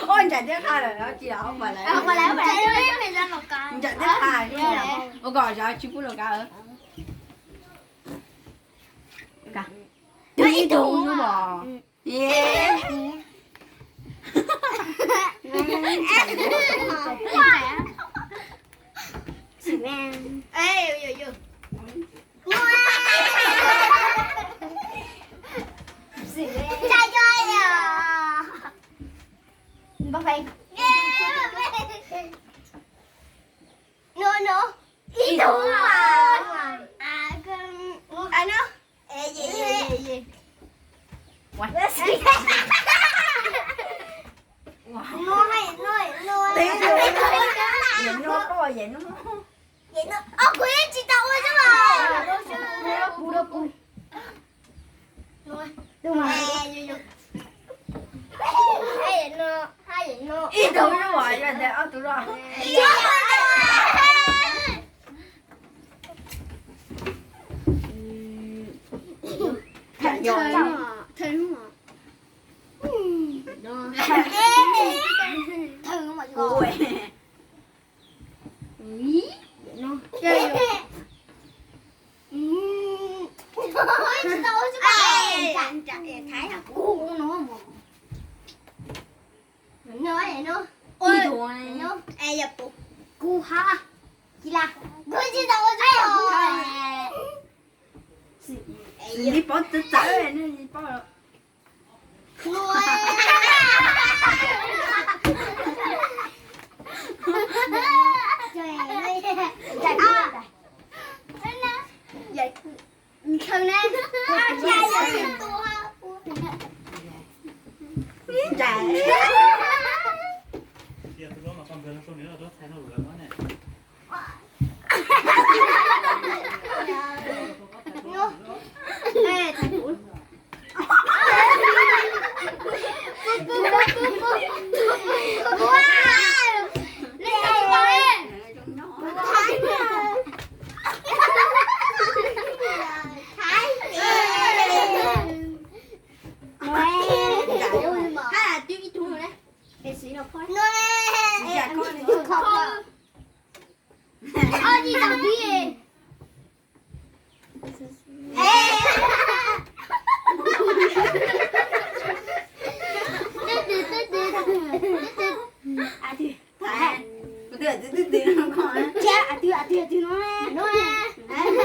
Ua ntsam thiab qha lawm, tsis los ua lawm. Ntsam thiab qha, ua kom zov tsis pub los kav. Ib tug mos. Ib tug. Kuv yeej tsis tau ua xwb os. Ib tug los yog ntawm ob tug los. Kuv ha, kuv tsis tau ua xwb. Li pov txawv txawv li pov.